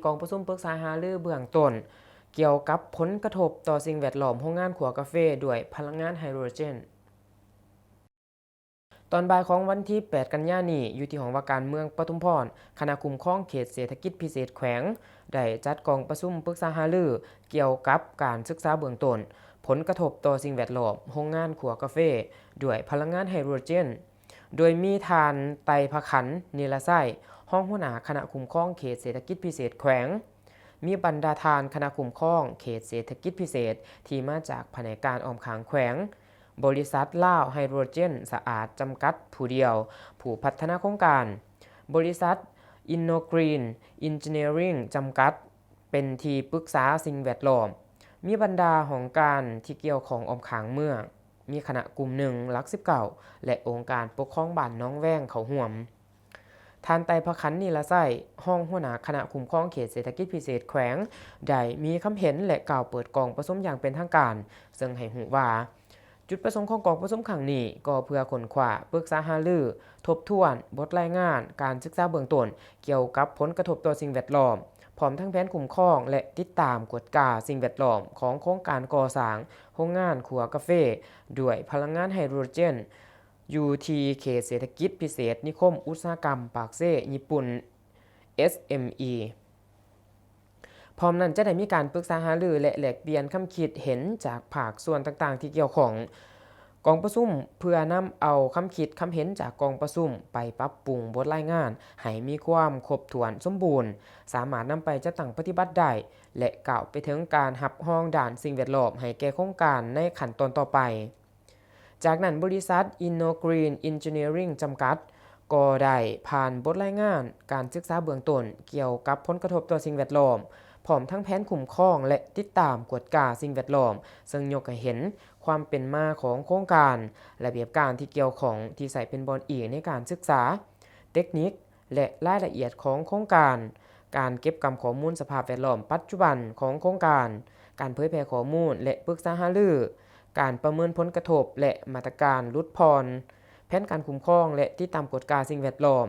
ກອງປະຊຸມປຶກສາຫາລືເບື້ອງຕົ້ນ ກ່ຽວກັບຜົນກະທົບຕໍ່ສິ່ງແວດລ້ອມໂຮງງານຂົ້ວກາເຟດ້ວຍພະລັງງານໄຮໂດຣເຈນ. ຕອນບ່າຍຂອງວັນທີແປດກັນຍານີ້ ຢູ່ທີ່ຫ້ອງວ່າການເມືອງປະທຸມພອນ, ຄະນະຄຸ້ມຄອງເຂດເສດຖະກິດພິເສດແຂວງ ໄດ້ຈັດກອງປະຊຸມປຶກສາຫາລືກ່ຽວກັບການສຶກສາເບື້ອງຕົ້ນ ຜົນກະທົບຕໍ່ສິ່ງແວດລ້ອມໂຮງງານຂົ້ວກາເຟດ້ວຍພະລັງງານໄຮໂດຣເຈນ ໂດຍມີທ່ານ ໄຕພະຂັນ ນີລະໄຊ ຮອງຫົວໜ້າຄະນະຄຸ້ມຄອງເຂດເສດຖະກິດພິເສດແຂວງ, ມີບັນດາທ່ານຄະນະຄຸ້ມຄອງເຂດເສດຖະກິດພິເສດທີ່ມາຈາກພະແນກການອ້ອມຂ້າງແຂວງ, ບໍລິສັດລາວໄຮໂດຣເຈນສະອາດຈຳກັດຜູ້ດຽວ ຜູ້ພັດທະນາໂຄງການ, ບໍລິສັດ Innogreens Engineering ຈຳກັດ ເປັນທີ່ປຶກສາສິ່ງແວດລ້ອມ, ມີບັນດາຫ້ອງການທີ່ກ່ຽວຂ້ອງອ້ອມຂ້າງເມືອງ, ມີຄະນະກຸ່ມໜຶ່ງ ຫຼັກສິບເກົ້າ ແລະ ອົງການປົກຄອງບ້ານໜອງແວງເຂົ້າຮ່ວມ. ທ່ານ ໄຕພະຂັນ ນີລະໄຊ ຮອງຫົວໜ້າຄະນະຄຸ້ມຄອງເຂດເສດຖະກິດພິເສດແຂວງ ໄດ້ມີຄຳເຫັນ ແລະ ກ່າວເປີດກອງປະຊຸມຢ່າງເປັນທາງການ, ເຊິ່ງໃຫ້ຮູ້ວ່າ ຈຸດປະສົງຂອງກອງປະຊຸມຄັ້ງນີ້ກໍເພື່ອຄົ້ນຄວ້າ, ປຶກສາຫາລື, ທົບທວນບົດລາຍງານການສຶກສາເບື້ອງຕົ້ນກ່ຽວກັບຜົນກະທົບຕໍ່ສິ່ງແວດລ້ອມ, ພ້ອມທັງແຜນຄຸ້ມຄອງ ແລະ ຕິດຕາມກວດກາສິ່ງແວດລ້ອມຂອງໂຄງການກໍ່ສ້າງໂຮງງານຂົ້ວກາເຟດ້ວຍພະລັງງານໄຮໂດຣເຈນ ຢູ່ທີ່ເຂດເສດຖະກິດພິເສດນິຄົມອຸດສາຫະກຳປາກເຊ ຍີ່ປຸ່ນ ເອສເອັມອີ. ພ້ອມນັ້ນຈະໄດ້ມີການປຶກສາຫາລື ແລະ ແລກປ່ຽນຄຳຄິດເຫັນຈາກພາກສ່ວນຕ່າງໆທີ່ກ່ຽວຂ້ອງ. ກອງປະຊຸມເພື່ອນຳເອົາຄຳຄິດຄຳເຫັນຈາກກອງປະຊຸມໄປປັບປຸງບົດລາຍງານໃຫ້ມີຄວາມຄົບຖ້ວນສົມບູນ, ສາມາດນຳໄປຈັດຕັ້ງປະຕິບັດໄດ້ ແລະ ກ້າວໄປເຖິງການຮັບຮອງດ້ານສິ່ງແວດລ້ອມໃຫ້ແກ່ໂຄງການໃນຂັ້ນຕອນຕໍ່ໄປ. ຈາກນັ້ນ, ບໍລິສັດ Innogreens Engineering ຈຳກັດ ກໍໄດ້ຜ່ານບົດລາຍງານການສຶກສາເບື້ອງຕົ້ນກ່ຽວກັບຜົນກະທົບຕໍ່ສິ່ງແວດລ້ອມ, ພ້ອມທັງແຜນຄຸ້ມຄອງ ແລະ ຕິດຕາມກວດກາສິ່ງແວດລ້ອມ, ເຊິ່ງຍົກໃຫ້ເຫັນຄວາມເປັນມາຂອງໂຄງການ, ລະບຽບການທີ່ກ່ຽວຂ້ອງທີ່ໃຊ້ເປັນບ່ອນອີງໃນການສຶກສາ, ເຕັກນິກ ແລະ ລາຍລະອຽດຂອງໂຄງການ, ການເກັບກຳຂໍ້ມູນສະພາບແວດລ້ອມປັດຈຸບັນຂອງໂຄງການ, ການເຜີຍແຜ່ຂໍ້ມູນ ແລະ ປຶກສາຫາລື, ການປະເມີນຜົນກະທົບ ແລະ ມາດຕະການຫຼຸດຜ່ອນ, ແຜນການຄຸ້ມຄອງ ແລະ ຕິດຕາມກວດກາສິ່ງແວດລ້ອມ,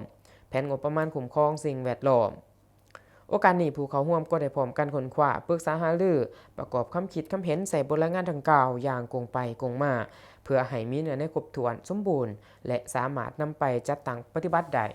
ແຜນງົບປະມານຄຸ້ມຄອງສິ່ງແວດລ້ອມ. ໂອກາດນີ້, ຜູ້ເຂົ້າຮ່ວມກໍໄດ້ພ້ອມກັນຄົ້ນຄວ້າ, ປຶກສາຫາລື, ປະກອບຄຳຄິດຄຳເຫັນໃສ່ບົດລາຍງານດັ່ງກ່າວຢ່າງກົງໄປກົງມາ, ເພື່ອໃຫ້ມີເນື້ອໃນຄົບຖ້ວນສົມບູນ ແລະ ສາມາດນຳໄປຈັດຕັ້ງປະຕິບັດໄດ້.